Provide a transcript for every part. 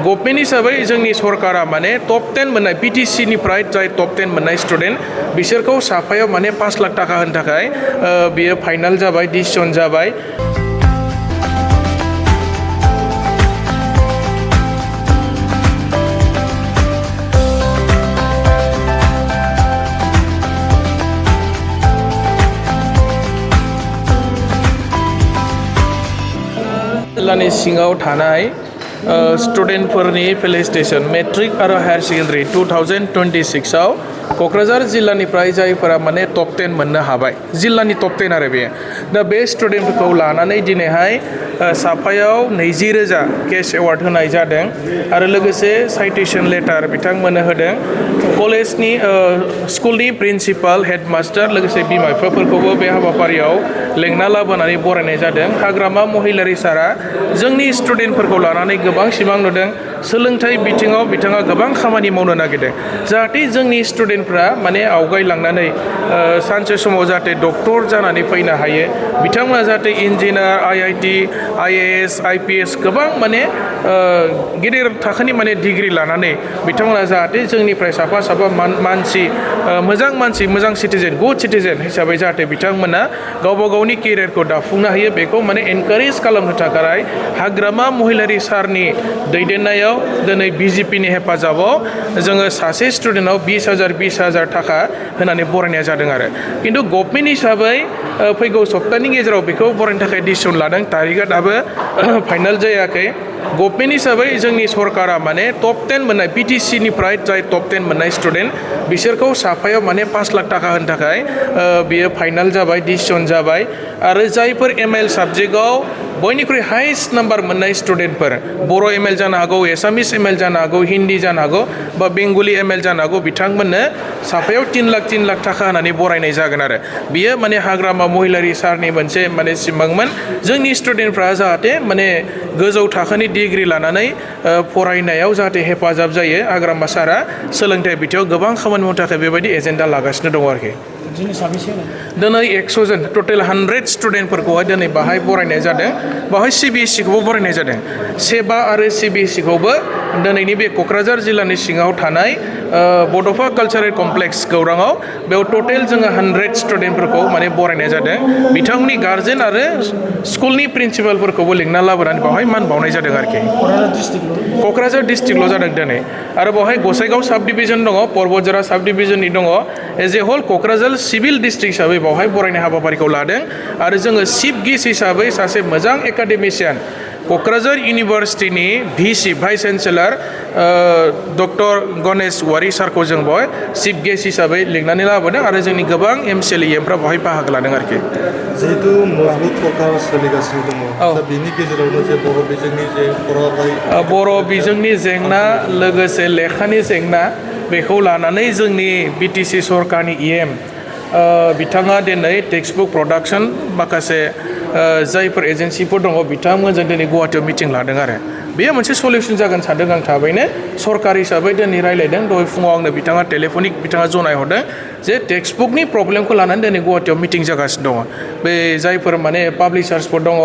Government हिसाबै जोंनि सरकारा माने टप 10 मोननाय BTC निफ्राय जाय टप 10 मोननाय स्टुडेन्ट बिसोरखौ साफायाव माने 5 लाख थाखा होनो थाखाय बियो फाइनाल जाबाय डिसिजन जाबाय। जिल्लानि सिङाव थानाय स्टुडेन्टफोरनि फेलिसिटेसन मेट्रिक आरो हायार सेकेन्डारि 2026 आव क'क्राझार जिल्लानिफ्राय जायफोरा माने टप 10 मोननो हाबाय जिल्लानि टप 10 आरो बे दा बे स्टुडेन्टफोरखौ लानानै दिनैहाय साफायाव 20,000 केश एवार्ड होनाय जादों आरो लोगोसे साइटेसन लेटार बिथांमोननो होदों। कलेजनि स्कुलनि प्रिन्सिपाल हेडमास्टार लोगोसे बिमा बिफाफोरखौबो बे हाबाफारियाव लेंना लाबोनानै बरायनाय जादों। हाग्रामा महिलारि सारा जोंनि स्टुडेन्टफोरखौ लानानै गोबां सिमां नुदों। सोलोंथाइ बिथिङाव बिथाङा गोबां खामानि मावनो नागिरदों जाहाथे जोंनि स्टुडेन्टफ्रा माने आवगायलांनानै सानसे समाव जाहाथे डक्टर जानानै फैनो हायो। बिथांमोना जाहाथे इन्जिनियार IIT IAS IPS गोबां माने गेदेर थाखोनि माने डिग्रि लानानै बिथांमोना जाहाथे जोंनिफ्राय साफा साफा मानसि मोजां सिटिजेन गुड सिटिजेन हिसाबै जाहाथे बिथांमोना गावबा गावनि केरियारखौ दाफुंनो हायो बेखौ माने एनकारेज खालामनो थाखाय हाग्रामा महिलारि सारनि दैदेननायाव दिनै BJPनि हेफाजाबाव जोङो सासे स्टुडेन्टआव 20,000 थाखा होनानै बरायनाय जादों आरो खिन्थु गभर्नमेन्ट हिसाबै फैगौ सप्तानि गेजेराव बेखौ बरायनो थाखाय डिसिसन लादों। तारिखआ दाबो फाइनाल जायाखै। गभर्नमेन्ट हिसाबै जोंनि सरकारा माने टप 10 मोननाय BTC निफ्राय जाय टप 10 मोननाय स्टुडेन्ट बिसोरखौ साफायाव माने 5 लाख थाखा होनो थाखाय बियो फाइनाल जाबाय डिसिसन जाबाय आरो जायफोर ML साबजेक्टआव बयनिख्रुइ हाइस्ट नाम्बार मोननाय स्टुडेन्टफोर बर' ML जानो हागौ एसामिस ML जानो हागौ हिन्दी जानो हागौ बा बेंगलि ML जानो हागौ बिथांमोननो साफायाव 3 लाख थाखा होनानै बरायनाय जागोन आरो बियो माने हाग्रामा महिलारि सारनि मोनसे माने सिमांमोन जोंनि स्टुडेन्टफ्रा जाहाथे माने गोजौ थाखोनि डिग्रि लानानै फरायनायाव जाहाथे हेफाजाब जायो। हाग्रामा सारा सोलोंथाइ बिथिङाव गोबां खामानि मावनो थाखाय बेबायदि एजेन्डा लागासिनो दङ आरोखि। दिनै 100 जन टटेल 100 स्टुडेन्टफोरखौहाय दिनै बाहाय बरायनाय जादों। बाहाय CBSE खौबो बरायनाय जादों। सेबा आरो CBSE खौबो दिनैनि बे क'क्राझार जिल्लानि सिङाव थानाय बड'फा कालचारेल कमप्लेक्स गौराङाव बेयाव टटेल जोङो 100 स्टुडेन्टफोरखौ माने बरायनाय जादों। बिथांमोननि गार्जेन आरो स्कुलनि प्रिन्सिपालफोरखौबो लिंना लाबोनानै बावहाय मान बावनाय जादों आरोखि। क'क्राझार डिस्ट्रिक्टल' जादों दिनै आरो बावहाय गसाइगाव साब डिभिजन दङ परबतजरा साब डिभिजननि दङ as a whole Kokrajhar civil district हिसाबै बावहाय बरायनाय हाबाफारिखौ लादों आरो जोङो चिफ गेस्ट हिसाबै सासे मोजां एकाडेमिशियान क'क्राझार इउनिभार्सिटिनि VC vice chancellor doctor Ganesh Wary सारखौ जों बेवहाय चिफ गेस्ट हिसाबै लिंनानै लाबोदों आरो जोंनि गोबां MCLEमफ्रा बेवहाय बाहागो लादों आरोखि। जिहेतु मजबुत सरकार सोलिगासिनो दङ दा बेनि गेजेरावनो जे बर' बिजोंनि जे बर' बिजोंनि जेंना लोगोसे लेखानि जेंना बेखौ लानानै जोंनि BTC सरकारनि EM बिथाङा दिनै टेक्सट बुक प्रडाक्सन माखासे जायफोर एजेन्सिफोर दङ बिथांमोनजों दिनै गुवाहाटियाव मिटिं लादों आरो बेयो मोनसे सलिउसन जागोन सानदों आं थाबैनो सरकार हिसाबै दिनै रायलायदों। दहाय फुङाव आंनो बिथाङा टेलिफनिक बिथाङा जनायहरदों जे टेक्सट बुकनि प्रब्लेमखौ लानानै दिनै गुवाहाटियाव मिटिं जागासिनो दङ। बे जायफोर माने पाब्लिशार्सफोर दङ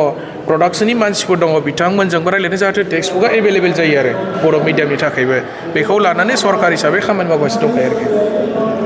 प्रडाक्सननि मानसिफोर दङ बिथांमोनजोंबो रायलायदों जाहाथे टेक्सट बुकआ एभेलेबेल जायो आरो बर' मिडियामनि थाखायबो बेखौ लानानै सरकार हिसाबै खामानि मावगासिनो दंखायो आरोखि।